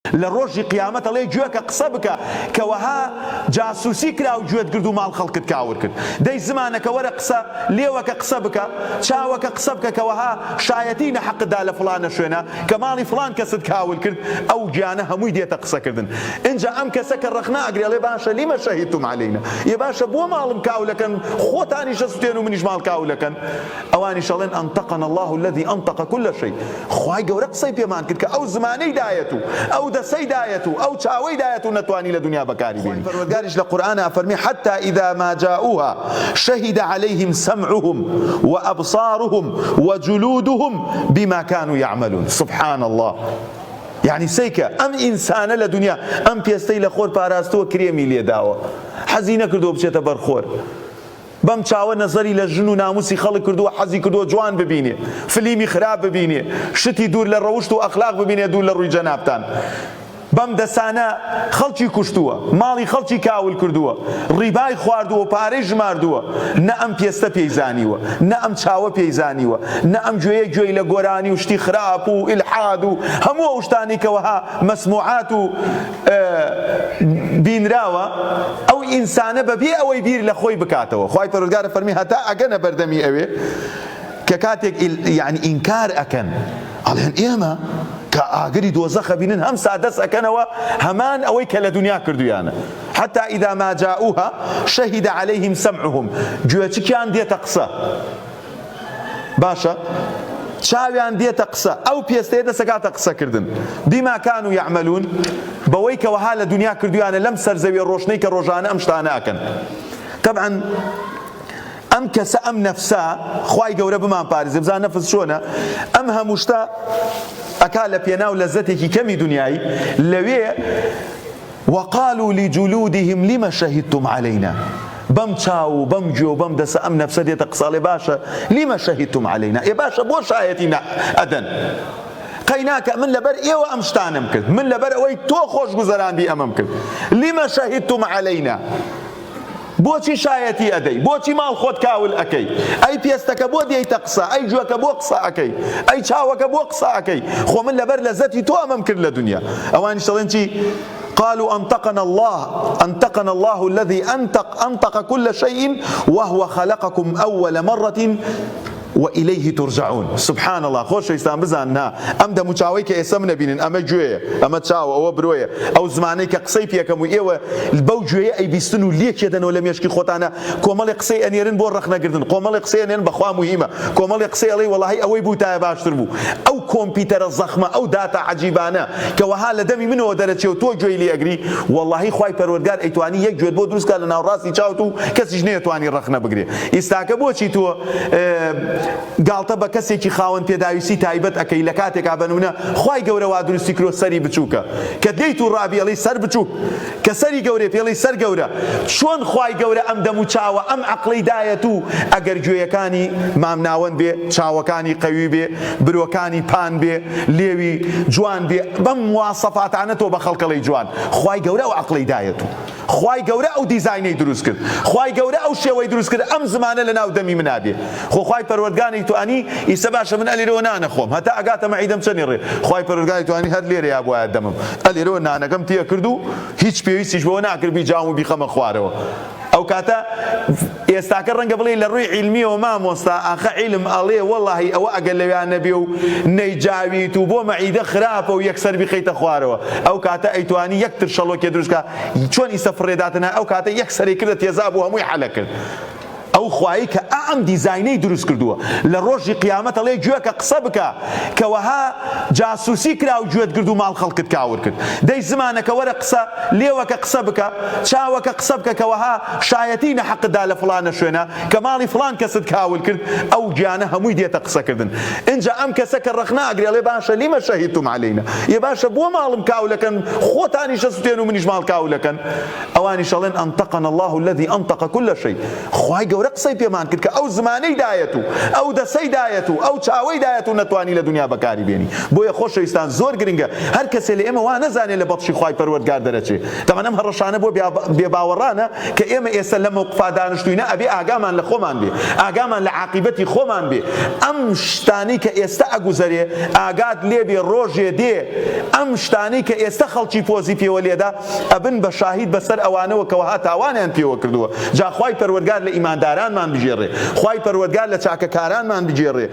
لە ڕۆژی قیامەت ئەڵێ گوێکە قسە بکە کە وەها جاسوسی کرا و گوێت گرت و ماڵ خەڵکت کاول کرد دەی زمانەکە وەرە قسە لێوەکە قسە بکە چاوەکە قسە بکە کە وەها شایەتی نەحەقت دا لە فڵانە شوێنە کە ماڵی فڵان کەست کاول کرد ئەو گیانە هەمووی دێتە قسە کردن ئینجا ئەم کەسە کە ڕەخنە ئەگرێ ئەڵێ باشە لما شهدتم علینا ئێ باشە بۆ ماڵم کاولەکەن خۆتانیش ئەسوتێن و منیش ماڵ کاولەکەن ئەوانیش ئەڵێن انطقنا اللە الذی انطق کل شیء، خوای گەورە قسەی پێمان کرد کە ئەو زمانەی دایەت و ئەو دەسەی دایەت و ئەو چاوەی دایەت و نەتوانی لە دونیا بەکاری بێنی. خوای پەروەردگاریش لە قورئانا ئەفەرمێ حتی اذا ما جاءوها شهد علیهم سمعهم وابصارهم وجلودهم بما كانوا یعملون سبحان اللە یعنی سەیکە ئەم ئینسانە لە دونیا ئەم پێستەی لە خۆر پاراستووە کرێمی لێداوە حەزی نەکردووە بچێتە بەر خۆر بەم چاوە نەزەری لە ژن و ناموسی خەڵک کردووە حەزی کردووە جوان ببینێ فلیمی خراپ ببینێ شتی دوور لە ڕەوشت و ئەخلاق ببینێ دوور لە ڕووی جەنابتان بەم دەسانە خەڵکی کوشتووە ماڵی خەڵکی کاول کردووە ڕیبای خواردووە و پارەی ژماردووە نە ئەم پێستە پێی زانیوە نە ئەم چاوە پێی زانیوە نە ئەم گوێیە گوێی لە گۆرانی و شتی خراپ و ئیلحاد و هەموو ئەو شتانەی کە وەها مەسموعات و بینراوە ئەو ئینسانە بەبێ ئەوەی بیر لە خۆی بکاتەوە خوای پەروەردگار فەرمی هەتا ئەگەنە بەردەمی ئەوێ کە کاتێک یعنی ئینکار ئەکەن ئەڵێن ئێمە کە ئاگری دۆزەخە بینن هەم سادەس ئەکەنەوە هەمان ئەوەی کە لە دنیا کردویانە حتی اذا ما جاءوها شهد عليهم سمعهم گوێچکیان دێتە قسە باشە چاویان دێتە قسە ئەو پێستەیە دەسەکاتە قسەکردن بما كانوا يعملون بەوەی کە وەها لە دنیا کردویانە لەم سەرزەویە ڕۆشنەی کە ڕۆژانە ئەم شتانە ئەکەن تەبعەن ئەم کەسە ئەم نەفسە خوای گەورە بمان پارێزێ بزان نەفس چۆنە ئەم هەموو شتە ئەکا لە پێناو لەزەتێکی کەمی دنیایی لەوێ وقالوا لجلودهم لم شهدتم علینا بەم چاو و بەم گوێ و بەم دەسە ئەم نەفسە دێتە قسە ئەڵێ باشە لم شهدتم علینا ئێ باشە بۆ شایەتی نا ئەدەن قەیناکە من لەبەر ئێوە ئەم شتانەم کرد من لەبەر ئەوەی تۆ خۆشگوزەران بی ئەمەم کرد لم شهدتم علینا بۆچی شایەتی ئەدەی؟ بۆچی ماڵ خۆت کاول ئەکەی؟ ئەی پێستەکە بۆ دێیتە قسە؟ ئەی گوێکە بۆ قسە ئەکەی؟ ئەی چاوەکە بۆ قسە ئەکەی؟ خۆ من لەبەر لەزەتی تۆ ئەمەم کرد لە دونیا. ئەوانیش دەڵێن چی؟ قالوا انطقنا الله انطقنا الله الذي انطق انطق كل شيء وهو خلقكم اول مرة وإلیه ترجعون سبحان اللە خۆشەویستان بزانن ها ئەم دەموچاوەی کە ئێستا منە بینن ئەمە گوێیە ئەمە چاوە ئەوە برۆیە ئەو زمانەی کە قسەی پێکەم و ئێوە بەو گوێیە ئەیبیستن و لێکێدەنەوە لە مێشکی خۆتانە کۆمەڵی قسەی ئەنێرن بۆ ڕەخنەگرتن کۆمەڵی قسەی ئەنێرن بەخوا موهیمە کۆمەڵی قسەی ئەڵێی وەڵاهی ئەوەی بووتایە باشتر بوو ئەو کۆمپیوتەرە زەخمە ئەو داتا عەجیبانە کە وەها لە دەمی منەوە دەرەچێ و تۆ گوێی لێ ئەگری وەڵاهی خوای پەروەردگار ئەیتوانی یەک گوێت بۆ دروست کا لە ناوڕاستی چاوت و کەسیش نەیەتوانی ڕەخنە بگرێ ئیستاکە بۆچی تۆ گاڵتە بە کەسێکی خاوەن پێداویستی تایبەت ئەکەی لە کاتێکا بە نمونە خوای گەورە وا دروستی کرۆ سەری بچوکە کە دێیت و ڕابی ئەڵێی سەر بچوک کە سەری گەورەی پێڵی سەر گەورە چۆن خوای گەورە ئەم دەم و چاوە ئەم عەقڵەی دایەت و ئەگەر گوێیەکانی مامناوەند بێ چاوەکانی قەوی بێ برۆکانی پان بێ لێوی جوان بێ بەم مواسەفاتانە تۆ بە خەڵکەڵی جوان خوای گەورە ئەو عەقڵەی دایەت و خوای گەورە ئەو دیزاینەی دروست کرد خوای گەورە ئەو شێوەی دروست کرد ئەم زمانە لە ناو دەمی منا بێ خۆ خوای پەروەردگانی توانی ئیسە باشە من ئەلێرەوە نانە خۆم هەتا ئەگاتە مەعیدەم چەنی ڕێ خوای پەروەردگاری توانی هەر لێرەیا بوایە دەمم ئەلێرەوە نانەکەم تێ کرد و هیچ پێویستیش بەوە ناکرد بیجاوم و بیخەمە خوارەوە ئەو کاتە ئێستاکە ڕەنگە بڵێی لە ڕووی عیلمیەوە مامۆستا ئاخە عیلم ئەڵێ وەڵاهی ئەوە ئەگەر لەویا نەبێ و نەیجاویت و بۆ مەعیدە خراپە و یەکسەر بیخەیتە خوارەوە ئەو کاتە ئەیتوانی یەک ترشەڵۆکێ دروست کا چۆن ئیسە فڕێداتە نای ئەو کاتە یەک سەری کردە تێزاب و هەمووی حەلە کرد ئەو خوایەی کە ئا ئەم دیزاینەی دروست کردووە لە ڕۆژی قیامەت ئەڵێ گوێکە قسە بکە کە وەها جاسوسی کرا و گوێت گرت و ماڵ خەڵکت کاور کرد دەی زمانەکە وەرە قسە لێوەکە قسە بکە چاوەکە قسە بکە کە وەها شایەتی نەحەقت دا لە فڵانە شوێنە کە ماڵی فڵان کەست کاول کرد ئەو گیانە هەمووی دێتە قسە کردن ئینجا ئەم کەسە کە ڕەخنە ئەگرێ ئەڵێ باشە لما شهدتم علینا ئێ باشە بۆ ماڵم کاولەکەن خۆتانیش ئەسوتێن و منیش ماڵ کاولەکەن ئەوانیش ئەڵێن انطقنا اللە الذی انطق کل شیء خوای گەورە قسەی. قسەی پێمان کرد کە ئەو زمانەی دایەت و ئەو دەسەی دایەت و ئەو چاوەی دایەت و نەتوانی لە دونیا بەکاری بێنی. بۆیە خۆشەویستان زۆر گرنگە هەر کەسێ لە ئێمە وا نەزانێ لە بەتشی خوای پەروەردگار دەرەچێ. تەبعەن ئەم هەڕەشانە بۆ بێباوەڕانە کە ئێمە ئێستا لەم مەوقفا دانشتوینە ئەبێ ئاگامان لە خۆمان بێ، ئاگامان لە عاقیبەتی خۆمان بێ. ئەم شتانەی کە ئێستا ئەگوزەرێ ئاگات لێ بێ ڕۆژێ دێ ئەم شتانەی کە ئێستا خەڵکی پۆزی پێوە لێدا ئەبن بە شاهید بەسەر ئەوانەوە کە وەها تاوانیان پێوە کردووە. جا خوای پەروەردگار لە ئیماندارانمان بگێڕێ، خوای پەروەردگار لە چاکەکارانمان بگێڕێ.